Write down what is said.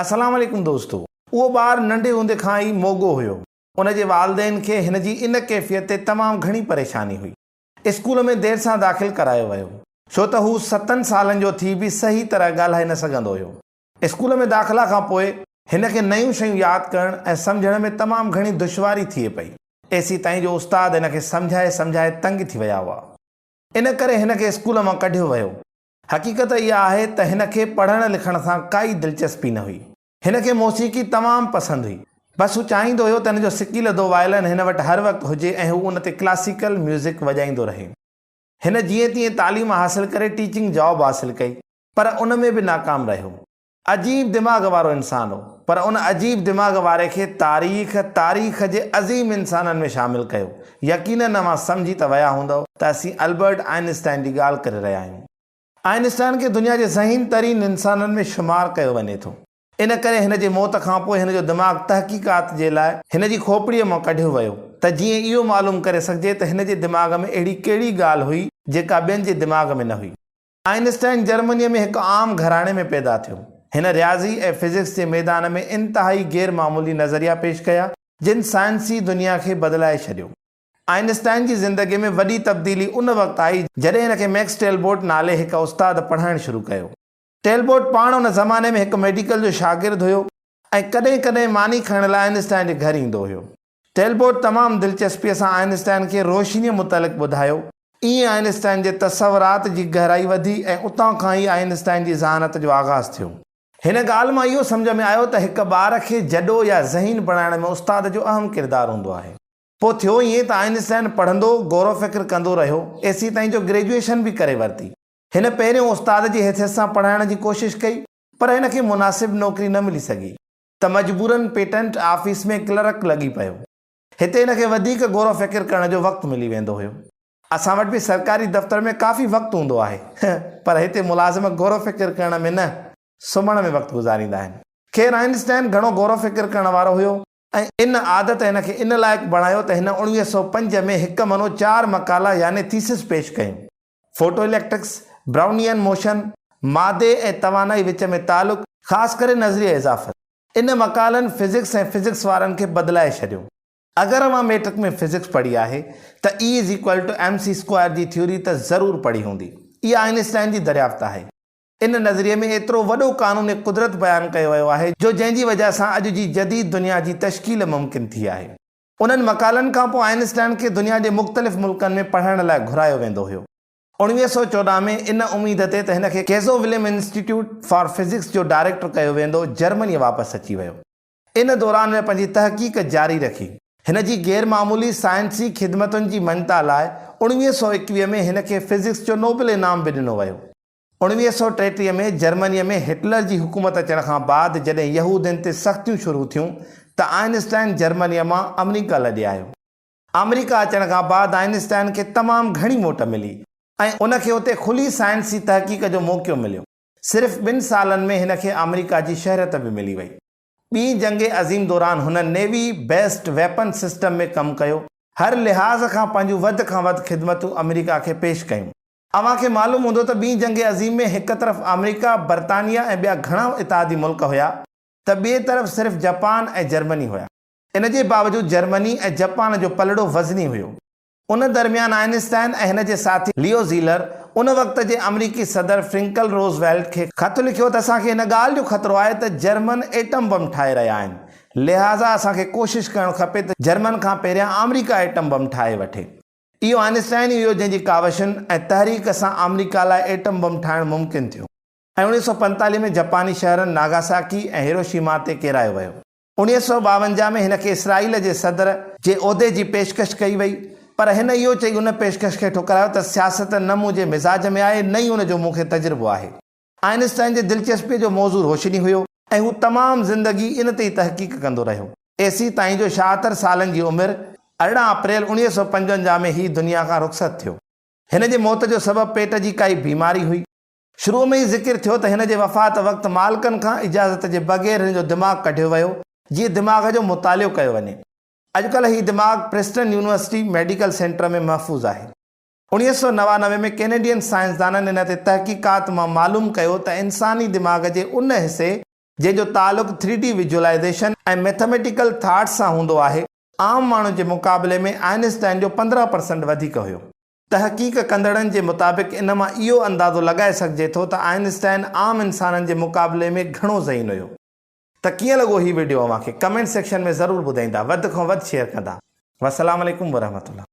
السلام عليڪم دوستو. اهو ٻار ننڍي هوندي کان ئي موڳو هيو. ان جي والدين کي هن جي ان ڪيفيت تي تمام گهڻي پريشاني هئي. اسڪول ۾ دير سان داخل ڪرايو ويو. ڇو ته هو ستن سالن جو ٿي به صحيح طرح ڳالهائي نه سگهندو هيو. اسڪول ۾ داخلا کان پوء هن کي نيون شيون ياد ڪرڻ ۽ سمجهڻ ۾ تمام گهڻي دشواري ٿئي پئي. ايسيتائين جو استاد هن کي سمجهائي سمجهائي تنگ ٿي ويا هئا. ان ڪري هن کي اسڪول مان ڪڍيو ويو. حقيقت اها آهي ته هن کي پڙهڻ لکڻ سان ڪائي دلچسپي نه هئي. هن کي موسيقي تمام پسند هئي. بس هو چاهيندو هيو ته هن جو سڪيلڌو وائلن هن وٽ هر وقت هجي ۽ هو ان تي ڪلاسيڪل ميوزڪ وڄائيندو رهي. هن جيئن تيئن تعليم حاصل ڪري ٽيچنگ جاب حاصل ڪئي پر ان ۾ به ناڪام رهيو. عجيب دماغ وارو انسان هو پر ان عجيب دماغ واري کي تاريخ، تاريخ جي عظيم انسانن ۾ شامل ڪيو. يقينن اوهان سمجهي ته ويا هوندؤ ته اسين البرٽ آئنسٽائن جي ڳالهه ڪري رهيا آهيون. آئنسٽائن کي دنيا جي ذهين ترين انسانن ۾ شمار ڪيو وڃي ٿو. ان ڪري هن جي موت کان پوء هن جو دماغ تحقيقات جي لاء هن جي کوپڙيء مان ڪڍيو ويو ته جيئن اهو معلوم ڪري سگهجي ته هن جي دماغ ۾ اهڙي ڪهڙي ڳالهه هئي جيڪا ٻين جي دماغ ۾ نه هئي. آئنسٽائن جرمنيء ۾ هڪ عام گهراڻي ۾ پيدا ٿيو. هن رياضي ۽ فزڪس جي ميدان ۾ انتهائي غير معمولي نظريا پيش ڪيا، جن سائنسي دنيا کي بدلائي ڇڏيو. آئنسٽائن جي زندگيء ۾ وڏي تبديلي ان وقت آئي، جڏهن هن کي ميڪس ٽيلبوٽ نالي هڪ استاد پڙهائڻ شروع ڪيو. ٽيلبوٽ پاڻ ان زماني ۾ هڪ ميڊيڪل جو شاگرد هيو ۽ ڪڏهن ڪڏهن ماني کائڻ لاء آئنسٽائن جي گهر ايندو هيو. ٽيلبوٽ تمام دلچسپيء سان آئنسٽائن کي روشنيء متعلق ٻڌايو. ائين آئنسٽائن جي تصورات جي گهرائي وڌي ۽ اتان کان ئي آئنسٽائن جي ذهانت جو آغاز ٿيو. هن ڳالهه مان اهو سمجهه ۾ آيو ته هڪ ٻار کي جڏو يا ذهين بڻائڻ ۾ استاد جو اهم ڪردار هوندو آهي. پوء ٿيو ائين ته آئنسٽائن پڙهندو، غور و فڪر ڪندو رهيو، ايسيتائين جو گريجوئيشن به ڪري ورتي. هن پهريون استاد جي حيثيت سان پڙهائڻ جي ڪوشش ڪئي، پر هن کي مناسب نوڪري نه ملي سگهي. ته مجبورن پيٽنٽ آفيس ۾ ڪلرڪ لڳي پيو. هتي هن کي وڌيڪ غور و فڪر ڪرڻ جو وقت ملي ويندو هيو. اسان وٽ به سرڪاري دفتر ۾ ڪافي وقت هوندو آهي، پر هتي ملازم غور و فڪر ڪرڻ ۾ نه، سمهڻ ۾ وقت گذاريندا آهن. خير آئنسٽائن گهڻو غور و فڪر ڪرڻ وارو هيو ۽ ان عادت هن کي ان لائق بڻايو ته هن 1905 ۾ هڪ منو چار مقالا يعني ٿيسز پيش ڪيون. فوٽو اليڪٽرڪس، براونين موشن، مادي ۽ توانائي وچ ۾ تعلق، خاص ڪري نظريه اضافت. ان مقالن فزڪس ۽ فزڪس وارن کي بدلائي ڇڏيو. اگر اوهان ميٽرڪ ۾ فزڪس پڙهي آهي ته E is equal to M C square جي ٿيوري ته ضرور پڙهي هوندي. اها آئنسٽائن جي دريافت آهي. ان نظريي ۾ ايترو وڏو قانون قدرت بيان ڪيو ويو آهي جو جنهن جي وجهه سان اڄ جي جديد دنيا جي تشڪيل ممڪن ٿي آهي. انهن مقالن کان پوء آئنسٽائن کي دنيا جي مختلف ملڪن ۾ پڙهائڻ لاء گهرايو ويندو هيو. 1914 ۾ ان اميد تي ته هن کي Kaiser Wilhelm institute for physics جو ڊائريڪٽر ڪيو ويندو، جرمنيء واپس اچي ويو. ان دوران هن پنهنجي تحقيق جاري رکي. هن جي غير معمولي سائنسي خدمتن جي مڃتا لاء 1921 ۾ هن کي فزڪس جو نوبل انعام به ڏنو ويو. 1933 ۾ جرمنيء ۾ هٽلر جي حڪومت اچڻ کان بعد جڏهن يهودين تي سختيون شروع ٿيون ته آئنسٽائن جرمنيء مان آمريڪا لڏي آيو. آمريڪا اچڻ کان بعد آئنسٽائن کي تمام گهڻي موٽ ملي ۽ ان کي اتي کلي سائنسي تحقيق جو موقعو مليو. صرف ٻن سالن ۾ هن کي آمريڪا جي شهرت به ملي وئي. ٻي جنگ عظيم دوران هن نيوي بيسڊ ويپن سسٽم ۾ ڪم ڪيو. هر لحاظ کان پنهنجون وڌ کان وڌ خدمتون آمريڪا کي پيش ڪيون. اوهان کي معلوم هوندو ته ٻي جنگ عظيم ۾ هڪ طرف آمريڪا، برطانيه ۽ ٻيا گهڻا اتحادي ملڪ هيا ته ٻئي طرف صرف جپان ۽ جرمني هيا. ان جي باوجود جرمني ۽ جپان جو پلڙو وزني هيو. ان درميان آئنسٽائن ۽ هن جي ساٿي ليو زيلر ان وقت جي آمريڪي صدر فرنڪل روز ويلٽ کي خط لکيو ته اسان کي ان ڳالهه جو خطرو آهي ته جرمن ايٽم بم ٺاهي رهيا آهن لهٰذا اسان کي ڪوشش ڪرڻ کپي ته جرمن کان پهريان آمريڪا ايٽم بم ٺاهي وٺي. اهو آئنسٽائن ئي هيو جنهن جي ڪاوشن ۽ تحريڪ سان آمريڪا لاء ايٽم بم ٺاهڻ ممڪن ٿيو ۽ 1945 ۾ جپاني شهرن ناگاساڪي ۽ هيروشيما تي ڪيرايو ويو. 1952 ۾ هن کي اسرائيل جي صدر جي عهدي جي پيشڪش ڪئي وئي پر هن اهو چئي ان پيشڪش کي ٺڪرايو ته سياست نه منهنجي مزاج ۾ آهي نه ئي ان جو مون کي تجربو آهي. آئنسٽائن جي دلچسپيء جو موضوع روشني هيو ۽ هو تمام زندگي ان تي ئي تحقيق ڪندو رهيو. ايسين تائين جو 76 سالن جي عمر 18 اپريل 1955 ۾ هي دنيا کان رخصت ٿيو. هن جي موت جو سبب پيٽ جي ڪائي بيماري هئي. شروع ۾ ئي ذڪر ٿيو ته هن جي وفات وقت مالڪن کان اجازت جي بغير هن جو دماغ ڪڍيو ويو جيئن دماغ جو مطالعو ڪيو وڃي. اڄڪلهه هي دماغ پرسٽن يونيورسٽي ميڊيڪل سينٽر ۾ محفوظ آهي. 1999 ۾ ڪينيڊين سائنسدانن ان تي تحقيقات مان معلوم ڪيو ته انساني دماغ جي ان حصي جنهن جو تعلق ٿري ڊي ويجوئلائيزيشن ۽ ميٿاميٽيڪل ٿاٽس سان هوندو آهي، عام ماڻهن جي مقابلي ۾ آئنسٽائن جو 15 پرسنٽ وڌيڪ هيو. تحقيق ڪندڙن جي مطابق ان مان اهو اندازو لڳائي سگهجي ٿو ته آئنسٽائن عام انسانن جي مقابلي ۾ گهڻو ذهين هيو. ته ڪيئن لڳو هي وڊيو اوهان کي ڪمينٽ سيڪشن ۾ ضرور ٻڌائيندا وڌ کان وڌ شيئر ڪندا. والسلام عليڪم ورحمة الله.